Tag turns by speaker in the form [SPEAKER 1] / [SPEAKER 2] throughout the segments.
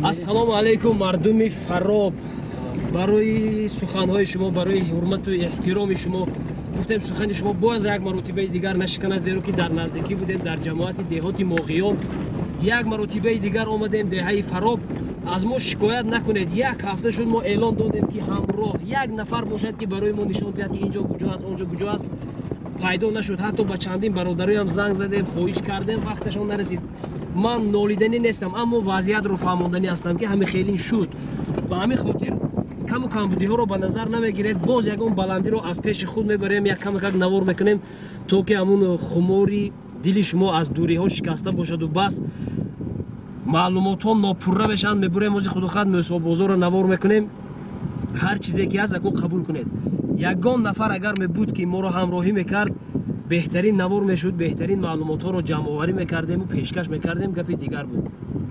[SPEAKER 1] Ассалому алайкум, мардуми Фароб. Барои суханҳои шумо, барои ҳурмату эҳтироми шумо гуфтем, сухани шумо боз як маротибаи дигар нашиканад, зеро ки дар наздикӣ будем, дар ҷамоати деҳоти Моғиён. Як маротибаи дигар омадем деҳаи Фароб. Аз мо шикоят накунед. Як ҳафта шуд, мо эълон додем, ки ҳамроҳ як нафар бошад, ки барои мо нишон диҳад, ки инҷо куҷо аст, онҷо куҷо аст. Пайдо нашуд. Ҳатто ба чандин бародароям занг задем, хоҳиш кардем, вақташон нарасид. Ман нолиданӣ нестам, аммо вазъиятро фаҳмонданӣ ҳастам, ки ҳамин хелин шуд. Ба ҳамин хотир каму камбудиҳоро ба назар намегиред. Боз ягон баландиро аз пеши худ мебарем, як камакак навор мекунем, то ки ҳамун хумори дили шумо аз дуриҳо шикаста бошаду бас. Маълумотҳо нопурра мешаванд. Мебурем, ози худохоҳад, Мӯсобозорро навор мекунем. Ҳар чизе ки ҳаст, акун қабул кунед. Ягон нафар агар мебуд, ки моро ҳамроҳӣ мекард, беҳтарин навор мешуд, беҳтарин маълумотҳоро ҷамъоварӣ мекардему пешкаш мекардем, гапи дигар буд.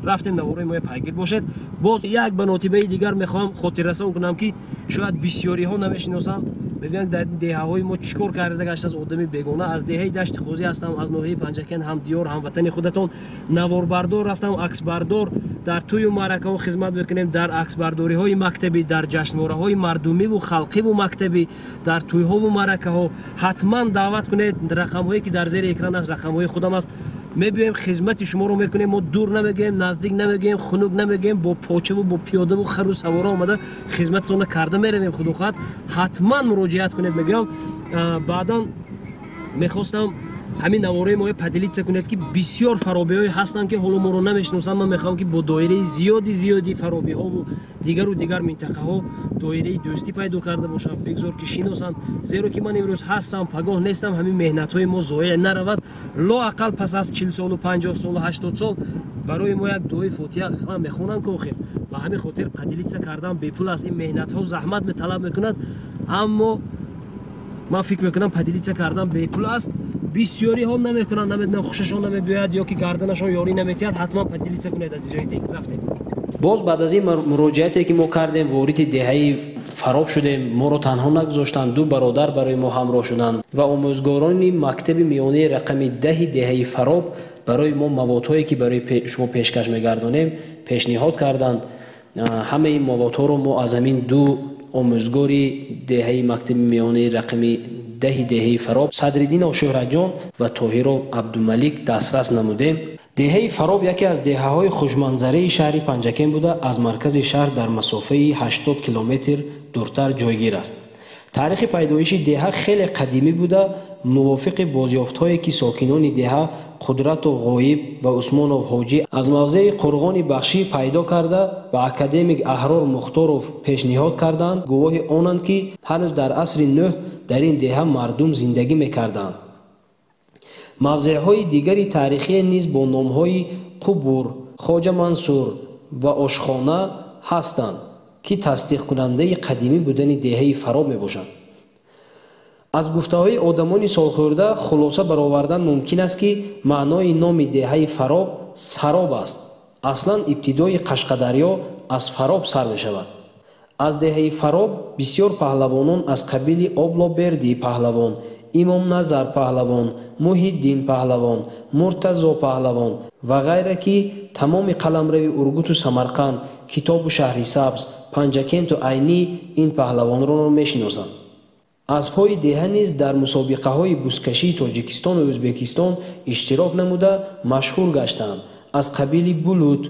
[SPEAKER 1] Рафтем, наворои моя пайгир бошед. Боз як ба нотибаи дигар мехоҳам хотиррасон кунам, ки шояд бисёриҳо намешиносанд, мегӯянд, дар деҳаҳои мо чӣ кор карда гаштааст одами бегона. Аз деҳаи Дашти Қозӣ ҳастам, аз ноҳияи Панҷакент, ҳам диёр, ҳамватани худатон. Наворбардор ҳастам, аксбардор. Дар тӯю маъракаҳо хизмат мекунем, дар аксбардориҳои мактабӣ, дар ҷашнвораҳои мардумиву халқиву мактабӣ, дар тӯйҳову маъракаҳо. Ҳатман даъват кунед. Рақамҳое ки дар зери экран аст, рақамҳои худам аст. Мебиёем, хизмати шуморо мекунем. Мо дур намегӯем, наздик намегӯем, хунук намегӯем, бо почаву бо пиёдаву хару савора омада, хизмататонро карда меравем, худо хоҳад. Ҳатман муроҷиат кунед, мегӯям. Баъдан мехостам ҳамин навораи моя поделиться кунед, ки бисёр фаробиҳое ҳастанд, ки ҳоло моро намешиносанд. Ман мехоҳам, ки бо доираи зиёди зиёди фаробиҳову дигару дигар минтақаҳо доираи дӯстӣ пайдо карда бошам. Бигзор ки шиносанд, зеро ки ман имрӯз ҳастам, пагоҳ нестам. Ҳамин меҳнатҳои мо зоеъ наравад. Лоақал пас аз 40 солу, 50 солу, 80 сол барои мо як дуои фотиҳа ақаллан мехонанд ки охир. Ба ҳамин хотир поделиться кардан бепул аст. Ин меҳнатҳо заҳмат металаб мекунад, аммо ман фикр мекунам, поделиться кардан бепул аст. Бисёриҳо намекунанд, намедонам, хушашон намебиёяд ё ки гарданашон ёрӣ наметиҳад. Ҳатман поделиться кунед, азизои дил. Рафтем.
[SPEAKER 2] Боз баъд аз ин муроҷиате ки мо кардем, вориди деҳаи Фароб шудем. Моро танҳо нагузоштанд, ду бародар барои мо ҳамроҳ шуданд ва омӯзгорони мактаби миёнаи рақами 10-и деҳаи Фароб барои мо маводҳое, ки барои шумо пешкаш мегардонем, пешниҳод карданд. Ҳамаи маводҳоро мо аз ҳамин ду омӯзгори деҳаи мактаби миёнаи рақами 10-и деҳаи Фароб, Садриддинов Шӯҳратҷон ва Тоҳиров Абдумалик, дастрас намудем. Деҳаи Фароб яке аз деҳаҳои хушманзараи шаҳри Панҷакент буда, аз маркази шаҳр дар масофаи 80 километр дуртар ҷойгир аст. Таърихи пайдоиши деҳа хеле қадимӣ буда, мувофиқи бозёфтҳое, ки сокинони деҳа Қудратов Ғоиб ва Усмонов Ҳоҷӣ аз мавзеи Қурғони Бахшӣ пайдо карда, ба академик Аҳрор Мухторов пешниҳод карданд, гувоҳи онанд, ки ҳанӯз дар асри нӯҳ дар ин деҳа мардум зиндагӣ мекарданд. Мавзеъҳои дигари таърихие низ бо номҳои Қубур, Хоҷа Мансур ва Ошхона ҳастанд, ки тасдиқкунандаи қадимӣ будани деҳаи Фароб мебошанд. Аз гуфтаҳои одамони солхӯрда хулоса баровардан мумкин аст, ки маънои номи деҳаи Фароб сароб аст. Аслан ибтидои Қашқадарё аз Фароб сар мешавад. Аз деҳаи Фароб бисёр паҳлавонон аз қабили Облобердӣ паҳлавон, Имомназар паҳлавон, Муҳиддин паҳлавон, Муртазо паҳлавон ва ғайра, ки тамоми қаламрави Ургуту Самарқанд, Китобу Шаҳрисабз, Панҷакенту Айнӣ ин паҳлавонро мешиносанд. Аспҳои деҳа низ дар мусобиқаҳои бузкашии Тоҷикистону Ӯзбекистон иштирок намуда, машҳур гаштанд, аз қабили Булут,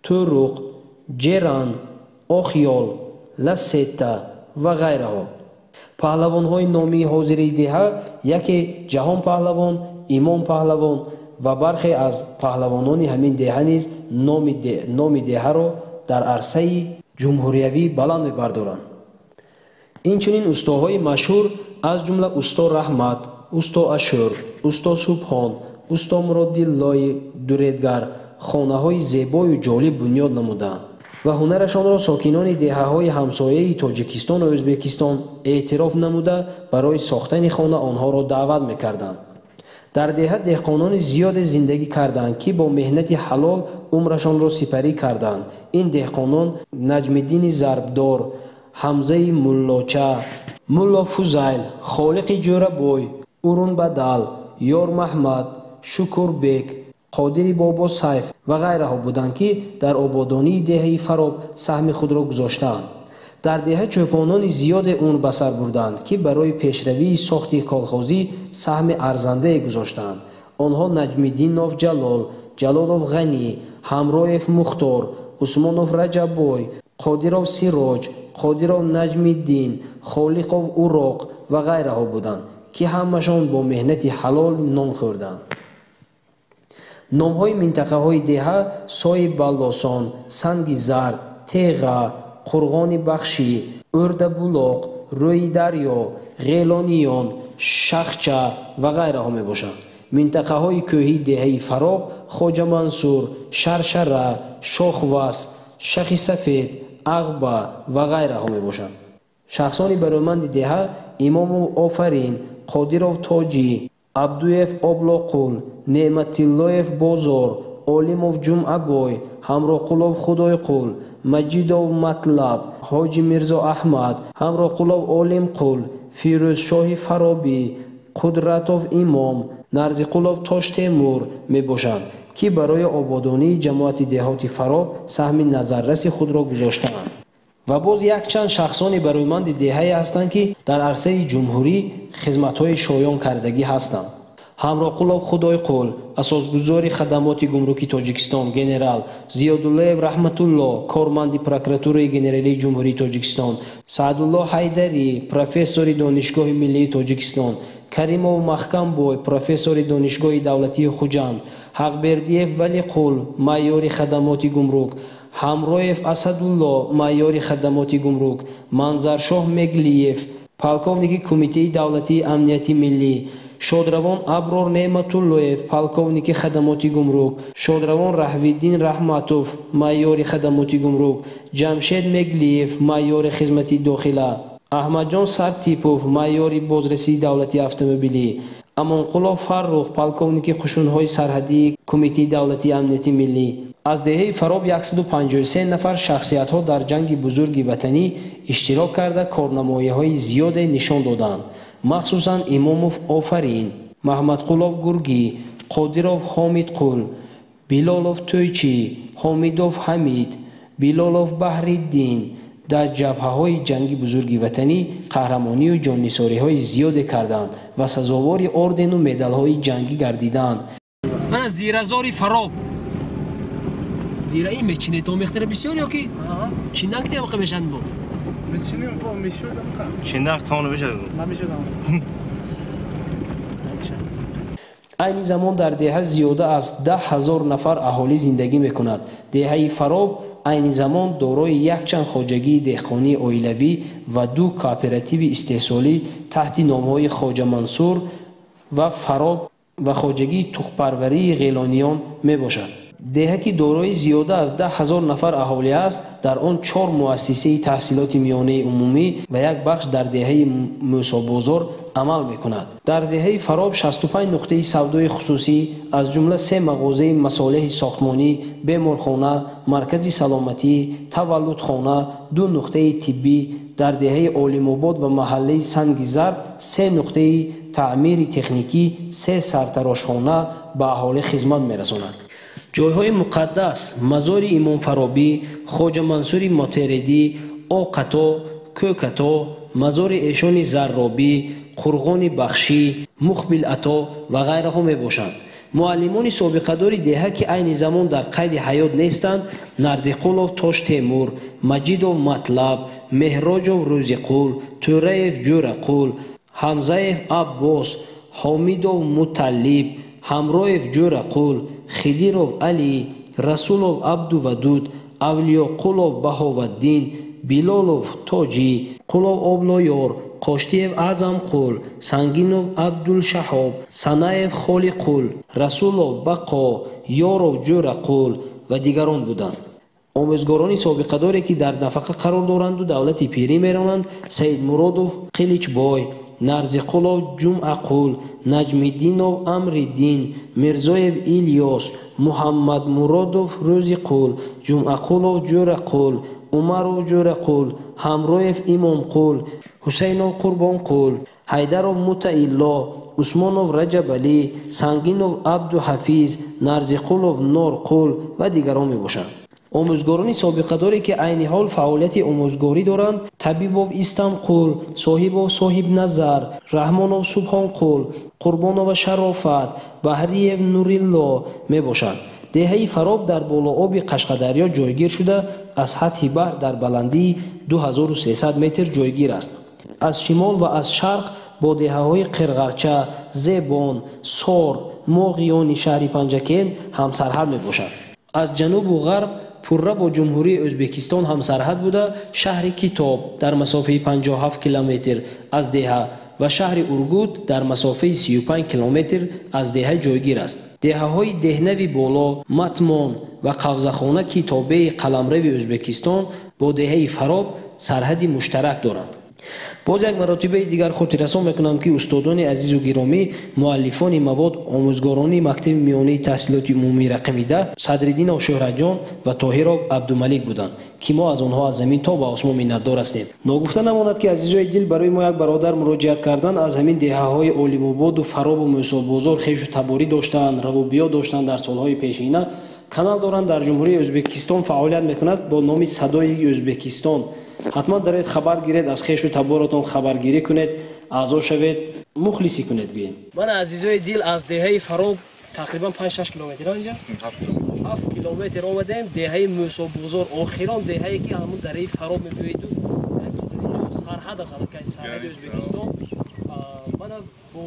[SPEAKER 2] Тӯруқ, Ҷеран, Охёл, Лассетта ва ғайраҳо. Паҳлавонҳои номии ҳозири деҳа яке Ҷаҳон паҳлавон, Имом паҳлавон ва бархе аз паҳлавонони ҳамин деҳа низ номи деҳаро дар арсаи ҷумҳуриявӣ баланд мебардоранд. Инчунин устоҳои машҳур, аз ҷумла усто Раҳмат, усто Ашур, усто Субҳон, усто Муроддиллои дуредгар хонаҳои зебою ҷолиб бунёд намуданд ва ҳунарашонро сокинони деҳаҳои ҳамсояи Тоҷикистону Ӯзбекистон эътироф намуда, барои сохтани хона онҳоро даъват мекарданд. Дар деҳа деҳқонони зиёде зиндагӣ карданд, ки бо меҳнати ҳалол умрашонро сипарӣ карданд. Ин деҳқонон Наҷмиддини Зарбдор, Ҳамзаи Муллоча, Мулло Фузайл, Холиқи Ҷӯрабой, Урунбадал, Ёрмаҳмад, Шукурбек, Қодири Бобо Сайф ва ғайраҳо буданд, ки дар ободонии деҳаи Фароб саҳми худро гузоштаанд. Дар деҳа чӯпонони зиёде умр ба сар бурданд, ки барои пешравии сохти колхозӣ саҳми арзандае гузоштаанд. Онҳо Наҷмиддинов Ҷалол, Ҷалолов Ғанӣ, Ҳамроев Мухтор, Усмонов Раҷаббой, Қодиров Сироҷ, Қодиров Наҷмиддин, Холиқов Уроқ ва ғайраҳо буданд, ки ҳамашон бо меҳнати ҳалол нон хӯрданд. Номҳои минтақаҳои деҳа Сои Баллосон, Санги Зард, Теға, Қурғони Бахшӣ, Ӯрдабулоқ, Рӯи дарё, Ғелониён, Шахча ва ғайраҳо мебошанд. Минтақаҳои кӯҳии деҳаи Фароб Хоҷамансур, Шаршара, Шохвас, Шахи Сафед, Ағба ва ғайраҳо мебошанд. Шахсони бароманди деҳа Имомов Офарин, Қодиров Тоҷӣ, Абдуев Облоқул, Неъматиллоев Бозор, Олимов Ҷумъабой, Ҳамроқулов Худойқул, Маҷидов Матлаб, Ҳоҷи Мирзо Аҳмад, Ҳамроқулов Олимқул, Фирӯзшоҳи Фаробӣ, Қудратов Имом, Нарзиқулов Тоштемур мебошанд, ки барои ободонии ҷамоати деҳоти Фароб саҳми назарраси худро гузоштаанд. Ва боз якчанд шахсони бароиманди деҳае ҳастанд, ки дар арсаи ҷумҳурӣ хизматҳои шоён кардагӣ ҳастанд. Ҳамроқулов Худойқул, асосгузори хадамоти гумруки Тоҷикистон, генерал, Зиёдуллоев Раҳматулло, корманди прокуратураи генералии Ҷумҳурии Тоҷикистон, Саъдулло Ҳайдарӣ, профессори Донишгоҳи миллии Тоҷикистон, Каримов Маҳкамбой, профессори Донишгоҳи давлатии Хуҷанд, Ҳақбердиев Валиқул, майори хадамоти гумрук, Ҳамроев Асадулло, майори хадамоти гумрук, Манзаршоҳ Меглиев, полковники Кумитаи давлатии амнияти миллӣ, Шодравон Аброр Неъматуллоев, полковники хадамоти гумрук, Шодравон Раҳвиддин Раҳматов, майори хадамоти гумрук, Ҷамшед Меглиев, майори хизмати дохила, Аҳмадҷон Сартипов, майори бозрасии давлатии автомобилӣ, Амонқулов Фаррух, полковники қушунҳои сарҳадии Кумитаи давлатии амнияти миллӣ. Аз деҳаи Фароб 153 нафар шахсиятҳо дар ҷанги бузурги ватанӣ иштирок карда корнамоиҳои зиёде нишон доданд. Махсусан Имомов Офарин, Маҳмадқулов Гургӣ, Қодиров Ҳомидқул, Билолов Тӯйчӣ, Ҳомидов Ҳамид, Билолов Баҳриддин дар ҷабҳаҳои ҷанги бузурги ватанӣ қаҳрамонию ҷоннисориҳои зиёде карданд ва сазовори ордену медалҳои ҷангӣ гардиданд.
[SPEAKER 1] Мана зиразори Фароб. Зираи мечинед омехтара бисёр ё ки чинак темқа мешанд бо?
[SPEAKER 3] Мечинем бо мешудам қа.
[SPEAKER 4] Чинак тон мешад.
[SPEAKER 3] Намешудам.
[SPEAKER 2] Айни замон дар деҳа зиёда аз 10 000 нафар аҳолӣ зиндагӣ мекунад. Деҳаи Фароб айни замон дорои якчанд хоҷагии деҳқонии оилавӣ ва ду кооперативи истеҳсолӣ таҳти номҳои Хоҷамансур ва Фароб ва хоҷагии тухмпарварии Ғелониён мебошад. Деҳа, ки дорои зиёда аз 10 000 нафар аҳолӣ аст, дар он чор муассисаи таҳсилоти миёнаи умумӣ ва як бахш дар деҳаи Мӯсобозор амал мекунад. Дар деҳаи Фароб 65 нуқтаи савдои хусусӣ, аз ҷумла се мағозаи масолеҳи сохтмонӣ, беморхона, маркази саломатӣ, таваллудхона, ду нуқтаи тиббӣ, дар деҳаи Олимобод ва маҳаллаи Санги Зард се нуқтаи таъмири техникӣ, се сартарошхона ба аҳолӣ хизмат мерасонад. Ҷойҳои муқаддас мазори Имом Фаробӣ, Хоҷа Мансури Мотередӣ, Оқато, Кӯкато, мазори эшони Зарробӣ, Қурғони Бахшӣ, Мухбилато ва ғайраҳо мебошанд. Муаллимони собиқадори деҳа, ки айни замон дар қайди ҳаёт нестанд, Нарзиқулов Тоштемур, Маҷидов Матлаб, Меҳроҷов Рӯзиқул, Тӯраев Ҷӯрақул, Ҳамзаев Аббос, Ҳомидов Муталлиб, Ҳамроев Ҷӯрақул, Хидиров Алӣ, Расулов Абдувадуд, Авлиёқулов Баҳоваддин, Билолов Тоҷӣ, Қулов Облоёр, Қоштиев Аъзамқул, Сангинов Абдулшаҳоб, Санаев Холиқул, Расулов Бақо, Ёров Ҷӯрақул ва дигарон буданд. Омӯзгорони собиқадоре, ки дар нафақа қарор доранду давлати пирӣ меронанд, Саидмуродов Қиличбой, Нарзиқулов Ҷумъақул, Наҷмиддинов Амриддин, Мирзоев Илёс, Муҳаммадмуродов Рӯзиқул, Ҷумъақулов Ҷӯрақул, Умаров Ҷӯрақул, Ҳамроев Имомқул, Ҳусайнов Қурбонқул, Ҳайдаров Мутаилло, Усмонов Раҷабалӣ, Сангинов Абдуҳафиз, Нарзиқулов Норқул ва дигарон мебошанд. Омӯзгорони собиқадоре, ки айни ҳол фаъолияти омӯзгорӣ доранд, Табибов Истамқул, Соҳибов Соҳибназар, Раҳмонов Субҳонқул, Қурбонова Шарофат, Баҳриев Нурилло мебошанд. Деҳаи Фароб дар болооби Қашқадарё ҷойгир шуда, аз сатҳи баҳр дар баландии 2300 метр ҷойгир аст. Аз шимол ва аз шарқ бо деҳаҳои Қирғарча, Зебон, Сор, Моғиёни шаҳри Панҷакент ҳамсарҳад мебошад. Аз ҷанубу ғарб пурра бо Ҷумҳурии Ӯзбекистон ҳамсарҳад буда, шаҳри Китоб дар масофаи 57 километр аз деҳа ва шаҳри Ургут дар масофаи 35 километр аз деҳа ҷойгир аст. Деҳаҳои Деҳнави Боло, Матмон ва Қавзахона, ки тобеи қаламрави Ӯзбекистон бо деҳаи Фароб сарҳади муштарак доранд. Боз як маротибаи дигар хотиррасон мекунам, ки устодони азизу гиромӣ, муаллифони мавод, омӯзгорони мактаби миёнаи таҳсилоти умумии рақами 10 Садриддинов Шӯҳратҷон ва Тоҳиров Абдумалик буданд, ки мо аз онҳо аз замин то ба осмон миннатдор ҳастем. Ногуфта намонад, ки азизои дил, барои мо як бародар муроҷиат кардан аз ҳамин деҳаҳои Олимободу Фаробу Мӯсобозор хешу таборӣ доштанд, равубиё доштанд дар солҳои пешина. Канал доранд дар Ҷумҳурии Ӯзбекистон, фаъолият мекунад бо номи Садои Ӯзбекистон. Ҳатман даред, хабар гиред, аз хешу таборотон хабаргирӣ кунед, аъзо шавед, мухлисӣ кунед. Гӯем, ман азизои дил, аз деҳаи Фароб тақрибан 5-6 километр, инҷа 7 километр омадем, деҳаи Мӯсобозор, охирон деҳае, ки ҳамун дараи Фароб мебиёиду сарҳад аст, аллакай сарҳади Ӯзбекистон. Мана бо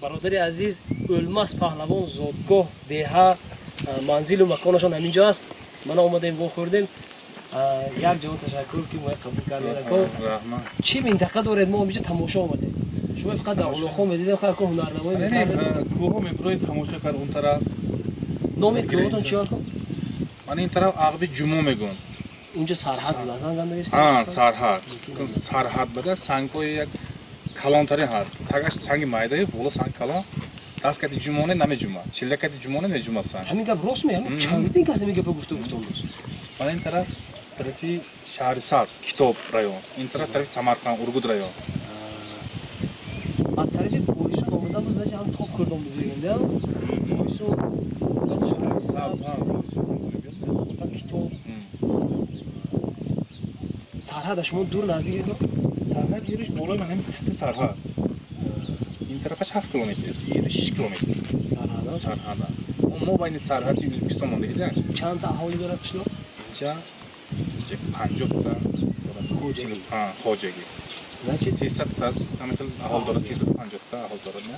[SPEAKER 2] бародари азиз Ӯлмас Паҳлавон, зодгоҳ, деҳа, манзилу маконашон ҳамин ҷо аст. Мана омадем, вохӯрдем. Як ҷавон ташаккур, ки моя қабул кардед. Чӣ минтақа доред? Мо инҷа тамошо омадем. Шумо фақат дар Улухон медидем, ко ҳунарнамоӣ мекардед.
[SPEAKER 3] Кӯҳо мебуроед, тамошо кард он тараф.
[SPEAKER 1] Номи кӯҳотон чи аст?
[SPEAKER 3] Ман ин тараф Ағби Ҷумо мегӯям.
[SPEAKER 1] Унҷа сарҳад буд, асан гандагиш?
[SPEAKER 3] Ҳа, сарҳад. Сарҳад буда, сангҳои як калонтаре ҳаст. Тагаш санги майдае, боло санг калон. Даст кати ҷумоне намеҷума, чилла кати ҷумоне меҷума санг.
[SPEAKER 1] Ҳамин гап рост ме? Ҳамин чандин кас ҳамин гапа гуфта гуфтон рост.
[SPEAKER 3] Ман ин тараф тарафи шаҳри Сабз, Китоб район. Ин тараф тарафи Самарқанд, Ургут район.
[SPEAKER 1] Аз тарафи Бойсун омада буд, значит, ҳам тоб хӯрдом бузургенда. Бойсун,
[SPEAKER 3] шаҳри Сабз, ҳа, Бойсун.
[SPEAKER 1] Китоб. Сарҳад шумо дур наздик аст?
[SPEAKER 3] Сарҳад ериш болои ман ҳамин сите сарҳад. Ин тарафаш 7 километр, ериш 6 километр.
[SPEAKER 1] Сарҳад?
[SPEAKER 3] Сарҳад. Мо байни сарҳади Ӯзбекистон мондагида.
[SPEAKER 1] Чанд та аҳолӣ дорад қишлоқ?
[SPEAKER 3] Инҷа 50 та дорад.
[SPEAKER 1] Хоҷагӣ.
[SPEAKER 3] Ҳа, хоҷагӣ.
[SPEAKER 1] Значит,
[SPEAKER 3] 300 та ҳамин хел аҳолӣ дорад, 350 та аҳолӣ дорад, не?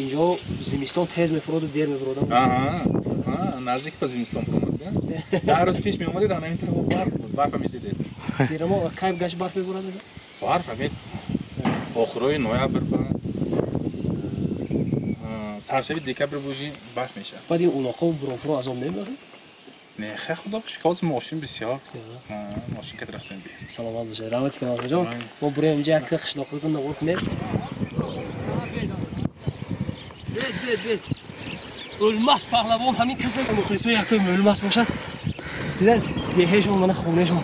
[SPEAKER 1] Инҷо зимистон тез мефуроду дер мефуродам.
[SPEAKER 3] Аҳа, ҳа, наздик ба зимистон фуромад, не? 10 рӯз пеш меомадед, ана ин тараф барф буд, барфа медидед.
[SPEAKER 1] Тирамо кай гашт барф мебурад?
[SPEAKER 3] Барф ҳамин охирои ноябр ба саршави декабр бужи барф мешавад.
[SPEAKER 1] Баъд ин улоқо бурофуро азоб намебарад?
[SPEAKER 3] Не, хай худо шукр, ҳозир мошин бисёр. Мошин кад рафтем би.
[SPEAKER 1] Саломат бошед. Раҳмати калонҷон. Мо бурем инҷа як қишлоқатон нағор кунем. Бед, бед, бед. Ӯлмас Паҳлавон ҳамин касе ки мухлисои якои Ӯлмас бошад. Дидан деҳаашон, мана хонаашон.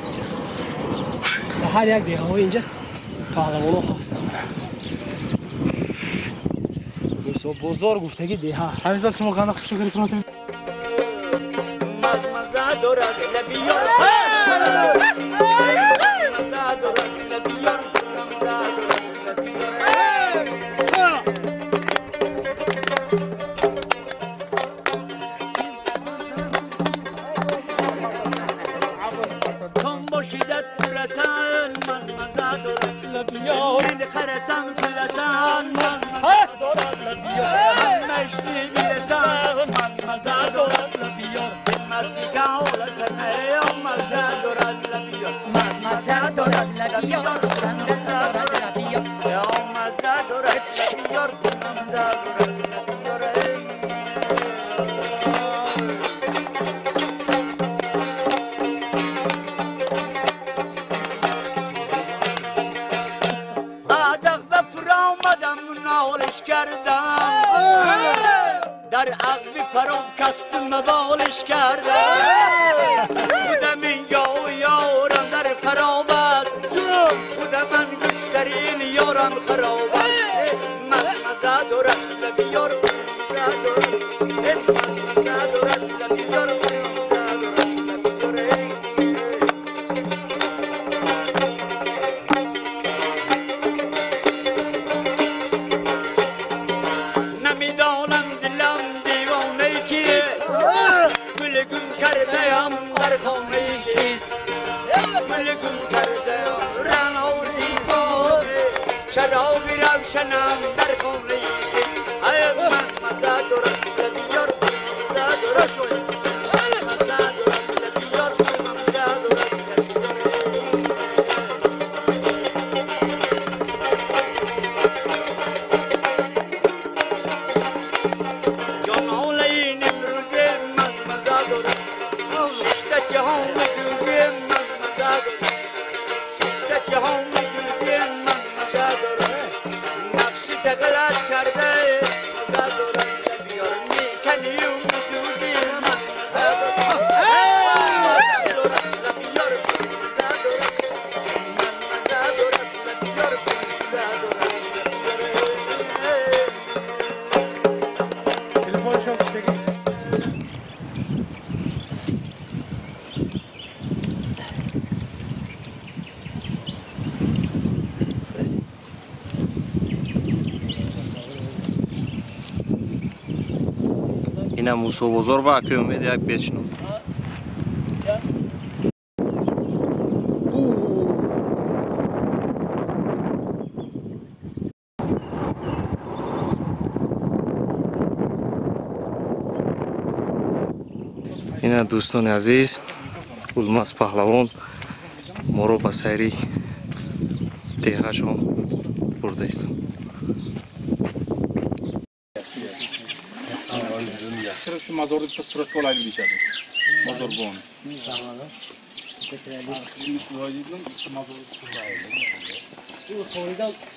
[SPEAKER 1] Ва ҳар як деҳаҳои инҷа паҳлавонҳо ҳастанд. Мӯсобозор гуфтаги деҳа.
[SPEAKER 3] Ҳамин зал шумо қанда хуш кардед.
[SPEAKER 4] Дорад лабиёр, маза дорад лабиёр, маза дорад лабиёр. Том бошидат رسن من مزه دارد لبیار، من خرسم کلسن من مزه دارد لبیار، من مشتی میرسن من مزه دارد لبیار، مستی کاولسن مزه دارد لبیار، من مزه دارد لبیار، من مزه دارد لبیار، مزه دارد لبیار، مزه دارد لبیار. کردم در عقب فرام کستم بالش کردم، خودم اینجا و یارم در خراب است، خودم انگشترین یارم خراب است.
[SPEAKER 5] Ина Мусобозор ва акои Умед як бешинов. Ина дӯстони азиз, Улмаз паҳлавон моро ба сайри деҳашон бурда истам.
[SPEAKER 3] Şu mazorda bir suratga olaylik deyishadi. Mozorbon.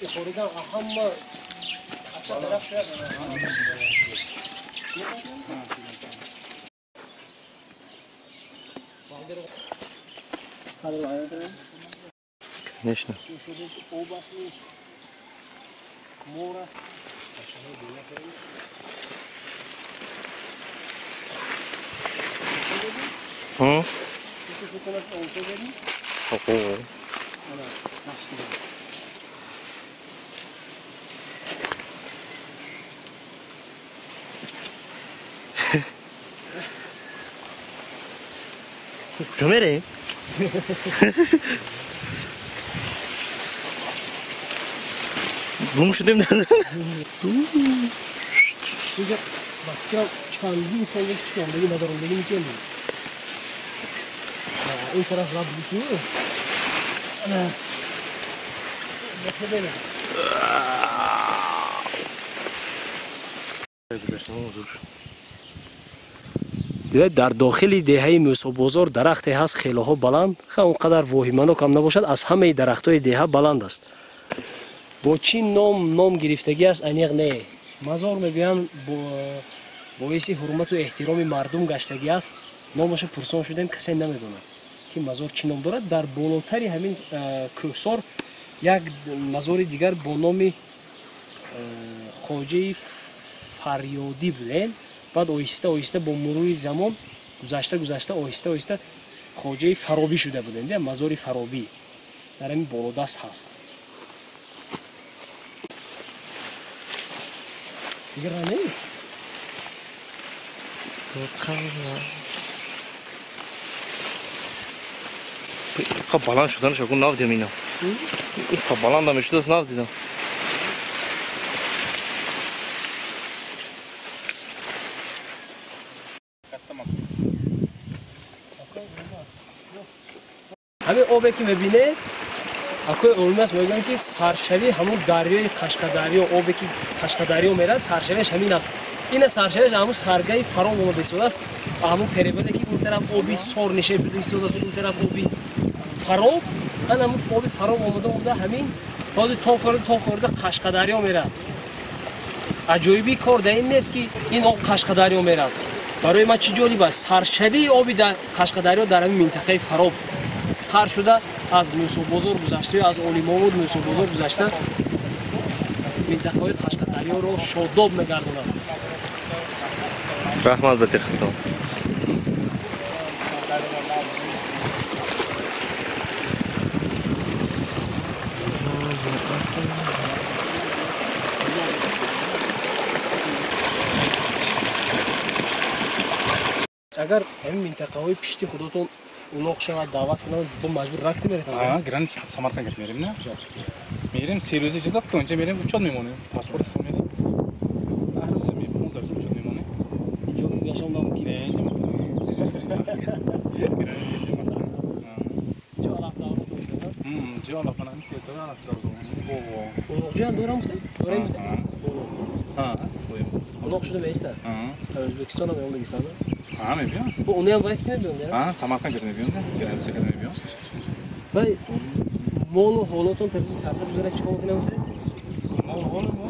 [SPEAKER 1] Yuqoridan hamma
[SPEAKER 5] Конечно. Hı? Куҷо мерем? Гум шудем.
[SPEAKER 1] این طرف رب بسو Дар дохили деҳаи Мусобозор дарахте ҳаст хелоҳо баланд, он қадар воҳиманок ҳам набошад, аз ҳамаи дарахтҳои деҳа баланд аст. Бо чӣ ном гирифтагӣ аст аниқ не. Мазор мегӯянд боиси ҳурмату эҳтироми мардум гаштагӣ аст. Номаша пурсон шудем, касе намедонад ки мазор чӣ ном дорад. Дар болотари ҳамин кӯҳсор як мазори дигар бо номи хоҷаи фарёдӣ будем. Баъд оҳиста оҳиста бо мурури замон гузашта гузашта оҳиста оҳиста хоҷаи фаробӣ шуда будем. Мазори фаробӣ дар ҳамин болодаст ҳаст. Дигар нест.
[SPEAKER 5] Иқа баланд шуданаш акун нав дидам ина. Иқа баланда мешудааст нав дидам.
[SPEAKER 1] Ҳамин обе ки мебинед, акои Улмаз мегӯянд ки саршавии ҳамун дарёи Қашқадарё, обе ки Қашқадарё мерад, саршавиаш ҳамин аст. Ина саршавиаш ҳамун саргаи Фароб омада истодааст. Ҳамун перевале ки он тараф оби сор нишеб шуда истодааст, он тараф оби Фароб, ан ҳамун оби Фароб омада омада ҳамин ҳозир то хӯрда Қашқадарё мерад. Аҷоибии кор дар ин нест ки ин об Қашқадарё мерад. Барои ман чӣ ҷолиб аст? Саршавии оби дар Қашқадарё дар ҳамин минтақаи Фароб сар шуда аз Мусобозор гузашта, аз Олимобод Мусобозор гузашта минтақаҳои Қашқадарё. Дарёро шодоб мегардонад.
[SPEAKER 5] Раҳмат ба диққатон.
[SPEAKER 1] Агар ҳамин минтақаҳои пишти худотон улоқ шавад, даъват кунанд, бо маҷбур ракти меретон?
[SPEAKER 3] Граница Самарқанд гирифт мерем, на? Мерем, се рӯза иҷозат ки онҷа мерем, учёт мемонем. Паспорт исто мерем. 10 рӯза, 15 рӯза учёт мемонем.
[SPEAKER 1] Инҷо ки гашам намумкин.
[SPEAKER 3] Не, инҷа граница инҷа маҳкам.
[SPEAKER 1] Инҷо алаф давлат мекунад?
[SPEAKER 3] Инҷо алаф мана ин территория алаф давлат. Бово.
[SPEAKER 1] Улоқҷоям дорам гуфтем? Дорем гуфтем?
[SPEAKER 3] Ҳа, дорем.
[SPEAKER 1] Улоқ шуда меистад? Ӯзбекистон ҳам меомадагистан?
[SPEAKER 3] Ҳа, мебиён.
[SPEAKER 1] Бо унаям вай ки мебиён,
[SPEAKER 3] Ҳа, Самарқанд гирифт мебиён, граница гирифт мебиён.
[SPEAKER 1] Вай молу ҳолотон тарафи сарҳад гузарад, чӣ кор мекунам гуфтем?
[SPEAKER 3] Молу ҳоло мо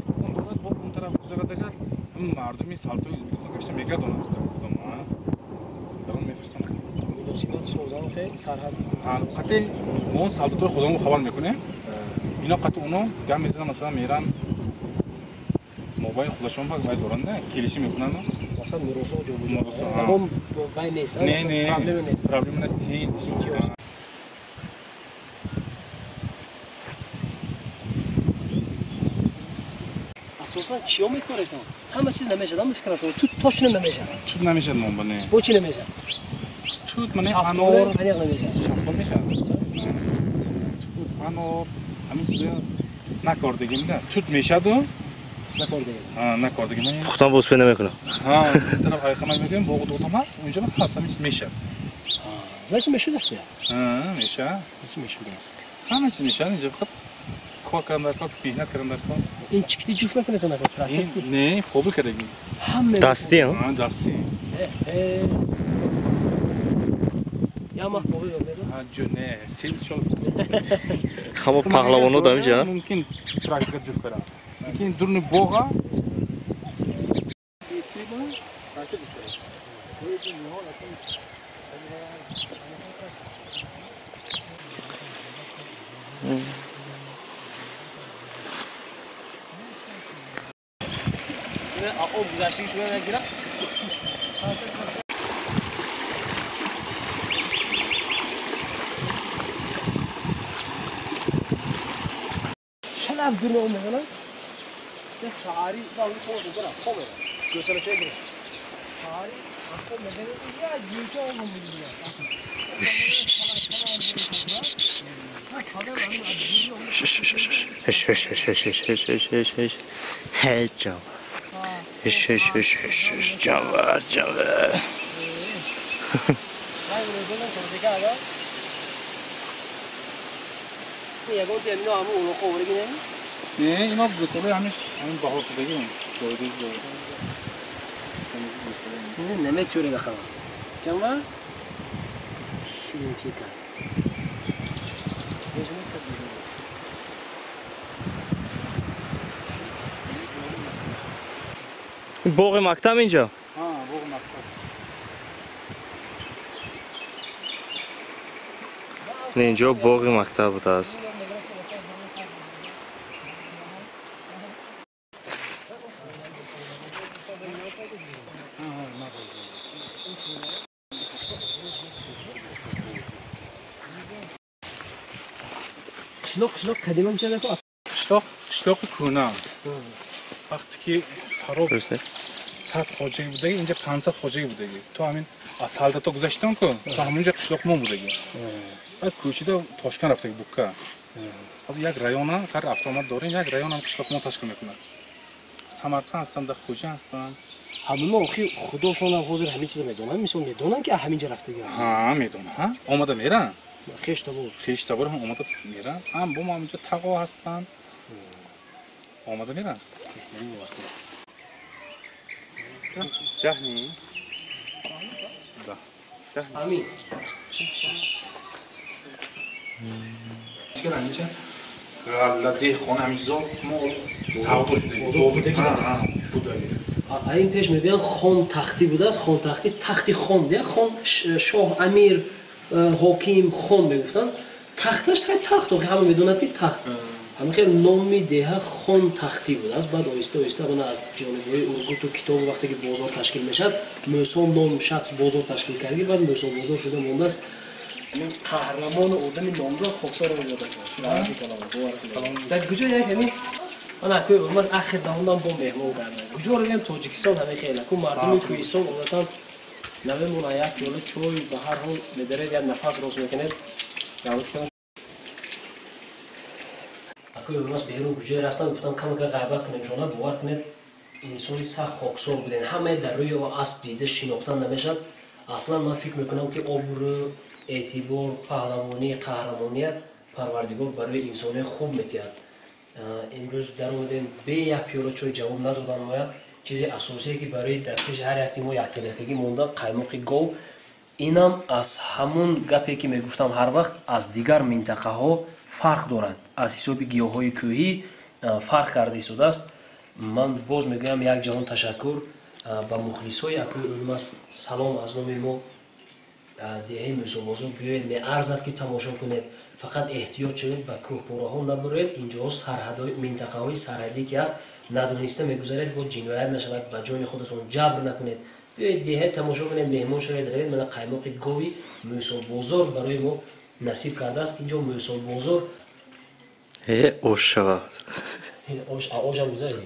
[SPEAKER 3] чӯпон дорад, бо он тараф гузарад агар мардуми салтои Ӯзбекистон гашта мегардонанд дар он мефирсонанд.
[SPEAKER 1] Муносибат созан хе сарҳад.
[SPEAKER 3] Ҳа, қатъи мо салтотро худамон хабар мекунем. Ино қатъи оно гап мезананд, масалан меран мобайни худашон вай доранд, келишӣ мекунанд.
[SPEAKER 1] Масалан муросо ҷобаҷо. Ягон вай нест,
[SPEAKER 3] Не, не.
[SPEAKER 1] Проблема нест.
[SPEAKER 3] Проблема нест, тинч.
[SPEAKER 1] Асосан чиё мекоретон? Ҳама чиз намешад, ҳама фикрам шумо тут точно намешад.
[SPEAKER 3] Тут намешад момба, не.
[SPEAKER 1] Бо чӣ намешад?
[SPEAKER 3] Тут мане анор.
[SPEAKER 1] Аниқ намешад.
[SPEAKER 3] Шафтол мешад. Тут анор, ҳамин чизо накордагим да. Тут мешаду
[SPEAKER 1] накордагим.
[SPEAKER 3] Ҳа, накордагим.
[SPEAKER 5] Пухтан боз пе намекунам.
[SPEAKER 3] Ҳа, тараф ҳайқамак мекунем, боғу дотам ҳаст, онҷо ҳаст, ҳамин чиз мешад.
[SPEAKER 1] Значит мешудаст я?
[SPEAKER 3] Ҳа, мешад.
[SPEAKER 1] Значит мешудаст.
[SPEAKER 3] Ҳама чиз мешад, инҷо фақат кор кардам дар кор, меҳнат кардам дар кор.
[SPEAKER 1] Ин чикти ҷуфт мекунед он накор трафик?
[SPEAKER 3] Не, қобил кардагим.
[SPEAKER 1] Ҳама
[SPEAKER 5] дастӣ,
[SPEAKER 3] ҳа? Дастӣ.
[SPEAKER 1] Я маҳ қобил мекунед?
[SPEAKER 3] Ҳа, ҷо не, сел шол.
[SPEAKER 5] Ҳамо паҳлавоно дар инҷа?
[SPEAKER 3] Мумкин трактор ҷуфт кардам. Лекин дурни боға
[SPEAKER 1] об гузаштагӣ шумо мегирад. Шалаф дурни об мезанад. Я саҳари хоб мебарам, хоб мебарам. Гӯсалача гирам. Саҳари хоб мезанад, я ҷинча об мебарам.
[SPEAKER 5] Ҳеш ҳеш ҳеш ҳеш ҳеш ҳеш ҳеш ҳеш ҳеш ҳеч ҷон. Ҳеш ҳеш ҳеш ҳеш ҳеш ҷонвар ҷонвар.
[SPEAKER 1] Ягон ти амино ҳамун улоқо овардаги не?
[SPEAKER 3] Не, ино гӯсалаи ҳамиш ҳамин баҳор шудагӣ. Доидаи доида.
[SPEAKER 1] Наметӯре бахава. Ҷонвар? Ширинчика.
[SPEAKER 5] Боғи мактаб инҷо?
[SPEAKER 3] Ҳа, боғи мактаб.
[SPEAKER 5] Не, инҷо боғи мактаб будааст.
[SPEAKER 1] Қишлоқ, қишлоқ қадима мешавад?
[SPEAKER 3] Қишлоқ, қишлоқи кӯҳна. Вақте ки Фароб 100 хоҷагӣ будаги, инҷа 500 хоҷагӣ будаги. То ҳамин аз Салдато гузаштон ку, то ҳамунҷа қишлоқ мо будаги. Баъд кӯчида Тошканд рафтаги Букка. Ҳозир як района, ҳар автомат дорем, як районам қишлоқ мо ташкил мекунад. Самарқанд ҳастанд, Хуҷанд ҳастанд.
[SPEAKER 1] Ҳамуно охи худошонам ҳозир ҳамин чиза медонанд, мисол медонанд ки ҳаминҷа рафтагианд.
[SPEAKER 3] Ҳа, медонанд. Омада меранд.
[SPEAKER 1] Хештабор.
[SPEAKER 3] Хештабор ҳам омада меранд. Ҳам бо мо ҳаминҷа тағо ҳастанд. Омада меранд. Даҳни. Да.
[SPEAKER 1] Амин.
[SPEAKER 3] Чикар ҳаминҷа ғалла деҳқон ҳамин чизо мо савдо шудаги. Будаги.
[SPEAKER 1] Ин пеш мегӯянд хон тахтӣ будааст, хон тахтӣ, тахти хон, хон шоҳ, амир, ҳоким, хон мегуфтанд. Тахташ тахт, охи ҳама медонад ки тахт. Ҳамин хел номи деҳа Хон Тахтӣ будааст. Баъд оҳиста оҳиста мана аз ҷонибҳои Ургуту Китобу вақте ки бозор ташкил мешавад, Мӯсо ном шахс бозор ташкил кард, баъд Мӯсо бозор шуда мондааст. Қаҳрамону одами номдор хоксоро ёда кунад. Дар куҷо як ҳамин ман акӯи Урмаз ахир давонам бо меҳмон кардам. Куҷо равем, Тоҷикистон ҳамин хел. Аку мардуми кӯҳистон одатан намемонад, як пиёла чой ба ҳар ҳол медаред, як нафас рост мекунед. Акӯи Урмаз берун куҷое рафтам, гуфтам камака ғайбат кунем шона, бовар кунед, инсони сахт хоксор будем. Ҳамаи дар рӯи асп дида шинохтан намешавад. Аслан ман фикр мекунам, ки обрӯ, эътибор, паҳлавонӣ, қаҳрамония Парвардигор барои инсонои хуб метиҳад. Имрӯз даромадем, бе як пиёла чой ҷавоб надодан моя. Чизи асосие, ки барои дар пеши ҳар якти мо якталякагӣ монда, қаймоқи гов. Инам аз ҳамун гапе, ки мегуфтам ҳар вақт, аз дигар минтақаҳо фарқ дорад, аз ҳисоби гиёҳҳои кӯҳӣ фарқ карда истодааст. Ман боз мегӯям, як ҷаҳон ташаккур ба мухлисои акӯи Улмас. Салом аз номи мо. Деҳаи Мӯсобозор биёед, меарзад, ки тамошо кунед. Фақат эҳтиёт шавед, ба кӯҳпораҳо набароед. Инҷоҳо сарҳадҳои минтақаҳои сарҳадӣ ки ҳаст, надониста мегузаред, бо ҷиноят нашавад, ба ҷони худатон ҷабр накунед. Биёед, деҳа тамошо кунед, меҳмон шавед, равед. Мана қаймоқи гови Мӯсобозор барои мо насиб кардааст. Инҷо Мӯсобозор.
[SPEAKER 5] Ош шавад.
[SPEAKER 1] Ошам гузашт.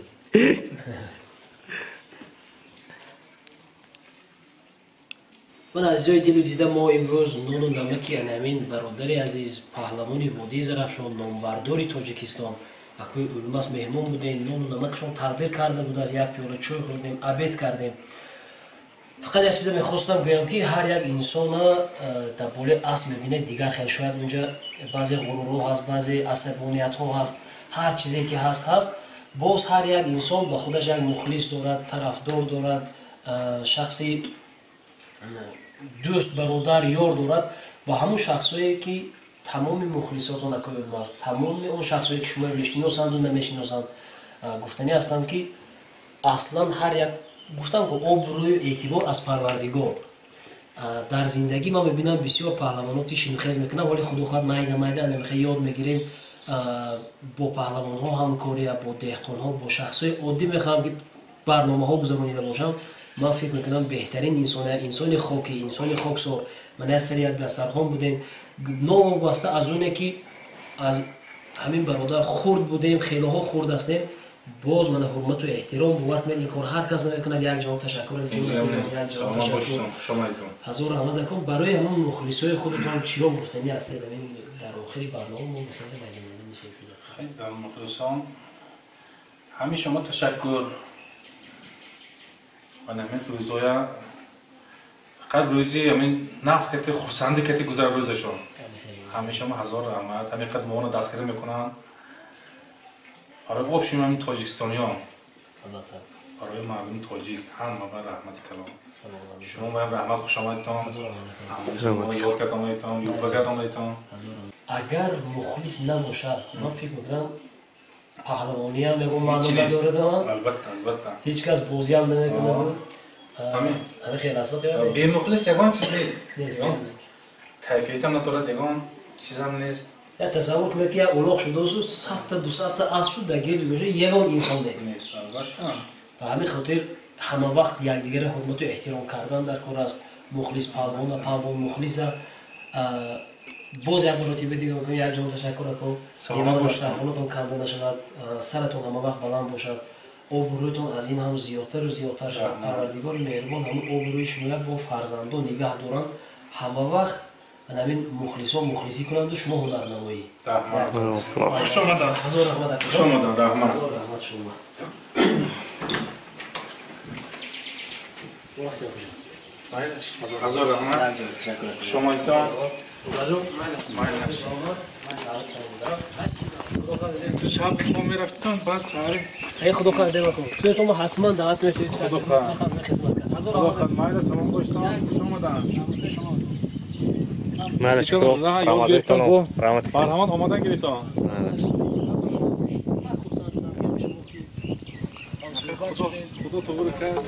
[SPEAKER 1] Ман аз ҷои дилу дида мо имрӯз нону намаки анамин бародари азиз, паҳлавони водии Зарафшон, номбардори Тоҷикистон, акӯи Улмас меҳмон будем. Нону намакшон тақдир карда будааст, як пиёла чой хӯрдем, обед кардем. Фақат як чиза мехостам гӯям, ки ҳар як инсона дар болои асп мебинед дигар хел. Шояд унҷа баъзе ғурурҳо ҳаст, баъзе асабониятҳо ҳаст, ҳар чизе ки ҳаст ҳаст. Боз ҳар як инсон ба худаш як мухлис дорад, тарафдор дорад, шахси дӯст, бародар, ёр дорад. Ба ҳамун шахсое, ки тамоми мухлисотон акои Улмаз, тамоми он шахсое, ки шумо мешиносанду намешиносанд, гуфтанӣ ҳастам, ки аслан ҳар як гуфтам, ки обрӯю эътибор аз Парвардигор. Дар зиндагӣ ман мебинам, бисёр паҳлавонот шинухез мекунам, вале худо хоҳад, майда майда намехе ёд мегирем. Бо паҳлавонҳо ҳамкория, бо деҳқонҳо, бо шахсҳои оддӣ мехоҳам, ки барномаҳо гузаронида бошам. Ман фикр мекунам, беҳтарин инсон, инсони хокӣ, инсони хоксор. Ман як сари як дастархон будем, новобаста аз оне, ки аз ҳамин бародар хурд будем, хелоҳо хурд ҳастем, боз мана ҳурмату эҳтиром. Бовар кунед, ин кор ҳар кас намекунад. Як ҷаҳон ташаккур, як ҷаҳон ташаккур, ҳазор раҳмат накун. Барои ҳамон мухлисои худатон чиё гуфтанӣ ҳастед? Ҳамин дар охири барнома мо мехезем.
[SPEAKER 3] Дар мухлисон ҳамин шумо ташаккур. Ва ҳамин рӯзоя фақат рӯзи ҳамин нақс кати, хурсандӣ кати гузар рӯзашон. Ҳамеша мо ҳазор раҳмат, ҳамин қадр моро дастгирӣ мекунанд. Барои общем ҳамин тоҷикистониён, барои мардуми тоҷик ҳама ба раҳмати калом. Шумо баям раҳмат, хуш омадитон, ёд кард омадитон, юбба кард омадитон.
[SPEAKER 1] Агар мухлис набошад, ман фикр мекунам, паҳлавониам ягон маъно надорад.
[SPEAKER 3] Албатта, албатта.
[SPEAKER 1] Ҳеҷ кас бозиам намекунаду. Ҳамин хел аст.
[SPEAKER 3] Бемухлис ягон чиз нест, кайфиятам надорад, ягон чизам нест.
[SPEAKER 1] Я тасаввур кунед, ки як улоқ шудасу, 100-та, 200-та асп шуд, дар гирди гӯша ягон инсон нест.
[SPEAKER 3] Нест, албатта.
[SPEAKER 1] Ба ҳамин хотир ҳама вақт якдигарро ҳурмату эҳтиром кардан дар кор аст. Мухлис паҳлавона, паҳлавон мухлиса. Боз як маротиба дига мекунем, як ҷаҳон ташаккур, ако. Сархонатон канда нашавад, саратон ҳама вақт баланд бошад, обрӯятон аз ин ҳам зиёдтару зиёдтар шавад. Парвардигори меҳрубон ҳамун обрӯи шумоя бо фарзандон нигаҳ доранд. Ҳама вақт ҳамин мухлисон мухлисӣ кунанду шумо ҳунарнамоӣ.
[SPEAKER 3] Хуш омаданд.
[SPEAKER 1] Ҳазор раҳмат.
[SPEAKER 3] Хуш омаданд, раҳмат.
[SPEAKER 1] Ҳазор раҳмат шумо.
[SPEAKER 3] Ҳазор раҳмат. Хуш омадитон. Шаб шумо мерафтитон, баъд саҳари.
[SPEAKER 1] Эй худо хоҳад, демакун. Туятон мо ҳатман даъват мешавем.
[SPEAKER 3] Худо хоҳад.
[SPEAKER 1] Хизмат кард.
[SPEAKER 3] Худо хоҳад. Майла, салом бошитон. Хуш омаданд.
[SPEAKER 5] Майла, шукр. Раҳмат.
[SPEAKER 3] Марҳамат, омадан гиритон.
[SPEAKER 1] Хурсанд шудам, ки шумо ки
[SPEAKER 3] Худо туғри кард.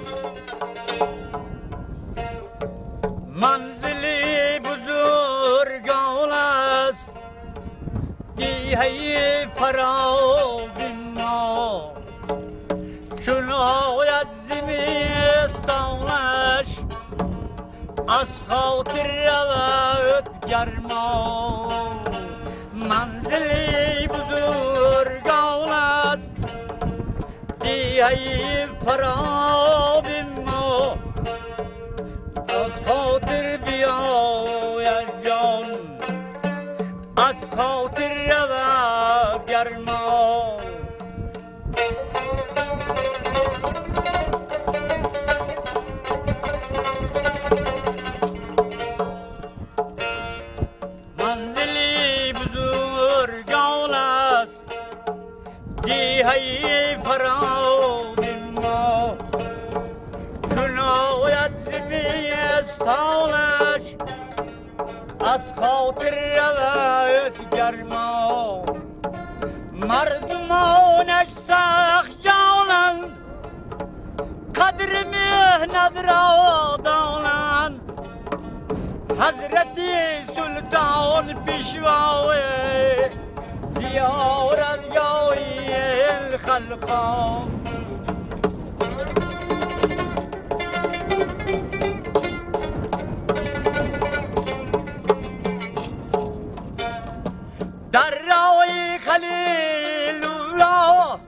[SPEAKER 4] Манзили бузургон аст. دیهی فراب ما چون آید زمستانش از خاطر رود گرما منزلی بزرگان است دیهی فراب ما از خاطر بیاید جان از خاطر رود گرما منزلی بزرگان است دیهی فراب ما چون آید زمستانش از خاطر رود گرما مردمانش سخت جانند قدر مهنت را دانند حضرت سلطان پیشوای زیارتگاهی خلقان در راه خلیل الله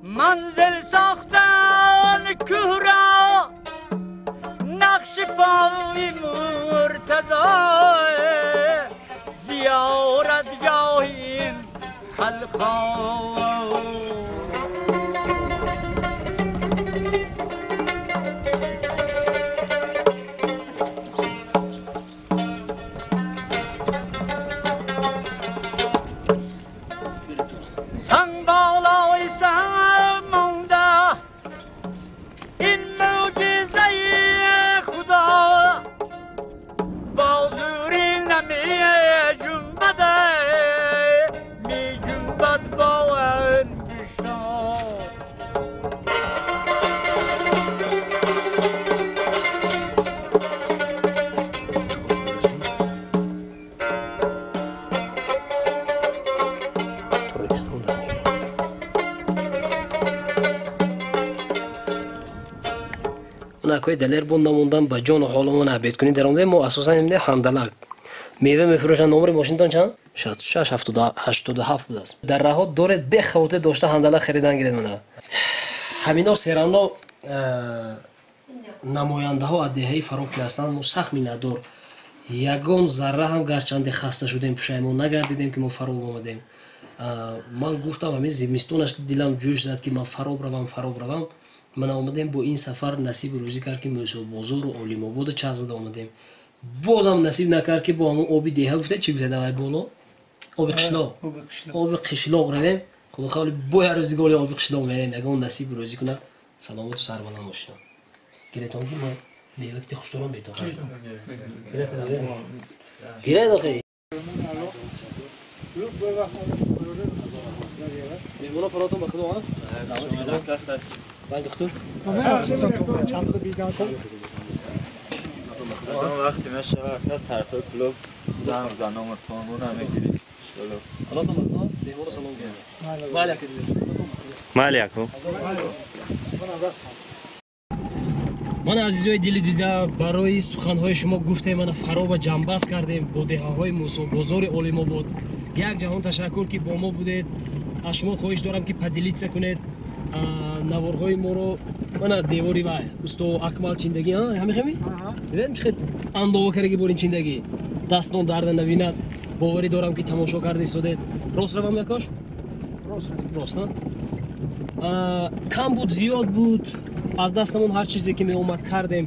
[SPEAKER 4] منزل ساختن کوه را نقش پای مرتضی زیارتگاهی خلقان سنگ بالای سر مانده این معجزه خدا با زوری نمی جنبد می جنبد با انگشتان
[SPEAKER 1] Акои Далер бо намондан ба ҷону ҳоломон абедкунӣ даромадем. Мо асосан имде ҳандалак мева мефурӯшанд. Номери мошинтон чанд? 66 87 будааст. Дар раҳо доред бехавотир дошта ҳандалак харидан гиред. Мана ҳамино серамно намояндаҳо аз деҳаи Фароб ки ҳастанд, мо сахт миннатдор. Ягон зарра ҳам гарчанде хаста шудем, пушаймон нагардидем, ки мо Фароб омадем. Ман гуфтам, ҳамин зимистонаш ки дилам ҷӯш зад, ки ман Фароб равам, Фароб равам. Ман омадем бо ин сафар, насиби рӯзӣ кард, ки Мӯсобозору Олимободу чақ зада омадем. Бозам насиб накард, ки бо ҳамон оби деҳа гуфта, чӣ гуфта, давай боло, оби қишлоқ, оби қишлоқ равем. Худо хавли, бо як рӯзи голи оби қишлоқ мерем, ягон насиби рӯзӣ кунад. Саломату сарбаланд бошед. Гиретон ки ман мева ки хуш дорам, бетоқат гиред охи. Меҳмоно палотон ба худо. بله دکتر.
[SPEAKER 3] چند تا بیگان کن.
[SPEAKER 5] وقتی میشه وقت طرف کلوب زن زنم تون نمیگیری.
[SPEAKER 1] الله تو مخنا دیوار سلام کنه. مالک
[SPEAKER 5] مالک.
[SPEAKER 1] Ман азизои дили дида, барои суханҳои шумо гуфтем, мана Фароба ҷамъбаст кардем бо деҳаҳои Мусобозори Олимобод. Як ҷаҳон ташаккур, ки бо мо будед. Аз шумо хоҳиш дорам, ки поделиться кунед наворҳои моро. Мана девори вай усто Акмал чиндагӣ, ҳамихами дидем, чӣ хел андова кардаги борин чиндагӣ, дастон дарда набинад. Боварӣ дорам, ки тамошо карда истодед. Рост равам, якош рост кам буд, зиёд буд, аз дастамон ҳар чизе ки меомад кардем.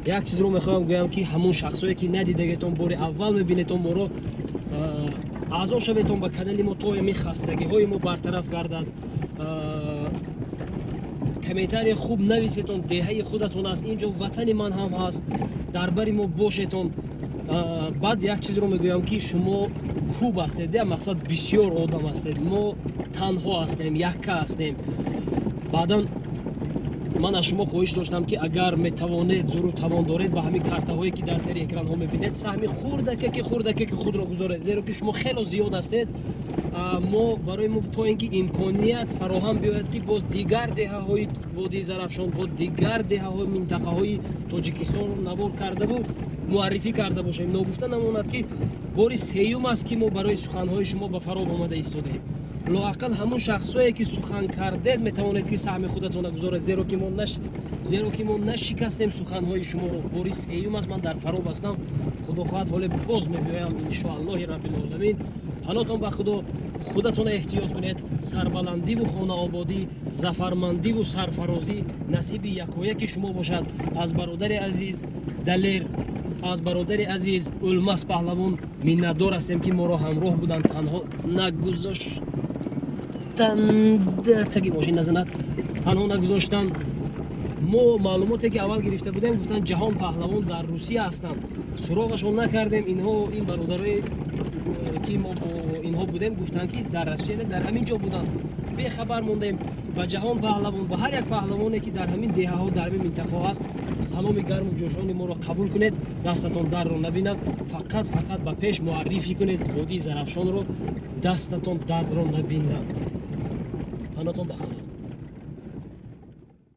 [SPEAKER 1] Як чизро мехоҳам гӯям, ки ҳамон шахсое ки надидагетон, бори аввал мебинетон моро, аъзо шаветон ба канали мо, то ҳамин хастагиҳои мо бартараф гардад. Комментария хуб нависетон. Деҳаи худатон аст инҷо, ватани ман ҳам ҳаст, дар бари мо бошетон. Баъд як чизро мегӯям, ки шумо хуб ҳастед, я мақсад бисёр одам ҳастед, мо танҳо ҳастем, якка ҳастем. Баъдан Ман аз шумо хоҳиш доштам, ки агар метавонед, зуру тавон доред, ба ҳамин картаҳое, ки дар зери экранҳо мебинед, саҳми хурдакаки худро гузоред, зеро ки шумо хело зиёд ҳастед. Мо барои мо то ин ки имконият фароҳам биёяд, ки боз дигар деҳаҳои водии Зарафшон, бо дигар деҳаҳои минтақаҳои Тоҷикистонро навор кардаву муаррифӣ карда бошем. Ногуфта намонад, ки бори сеюм аст, ки мо барои суханҳои шумо ба Фароб омада истодаем. Лоақал ҳамун шахсое, ки сухан кардед, метавонед, ки саҳми худатонро гузоред, зеро ки мо нашикастем суханҳои шуморо. Бори сеюм аст, ман дар Фароб ҳастам. Худо хоҳад, ҳоле боз мебиёям, иншоаллоҳи раббилоламин. Панотон ба Худо, худатонро эҳтиёт кунед. Сарбаландиву хонаободӣ, зафармандиву сарфарозӣ насиби якояки шумо бошад. Аз бародари азиз Далер, аз бародари азиз Улмас Паҳлавон миннатдор ҳастем, ки моро ҳамроҳ буданд, танҳо нагузоштанд, таги мошин назанад, танҳо нагузоштанд. Мо маълумоте, ки аввал гирифта будем, гуфтанд, Ҷаҳон Паҳлавон дар Русия ҳастанд. Суроғашон накардем. Инҳо, ин бародарое, ки мо бо инҳо будем, гуфтанд, ки дар Россия, дар ҳамин ҷо буданд. Бехабар мондем. Ба Ҷаҳон Паҳлавон, ба ҳар як паҳлавоне, ки дар ҳамин деҳаҳо, дар ҳамин минтақаҳо ҳаст, саломи гарму ҷӯшони моро қабул кунед. Дастатон дарро набинад. Фақат, фақат ба пеш муаррифӣ кунед водии Зарафшонро. Дастатон дардро набинад. Панотон ба Худо.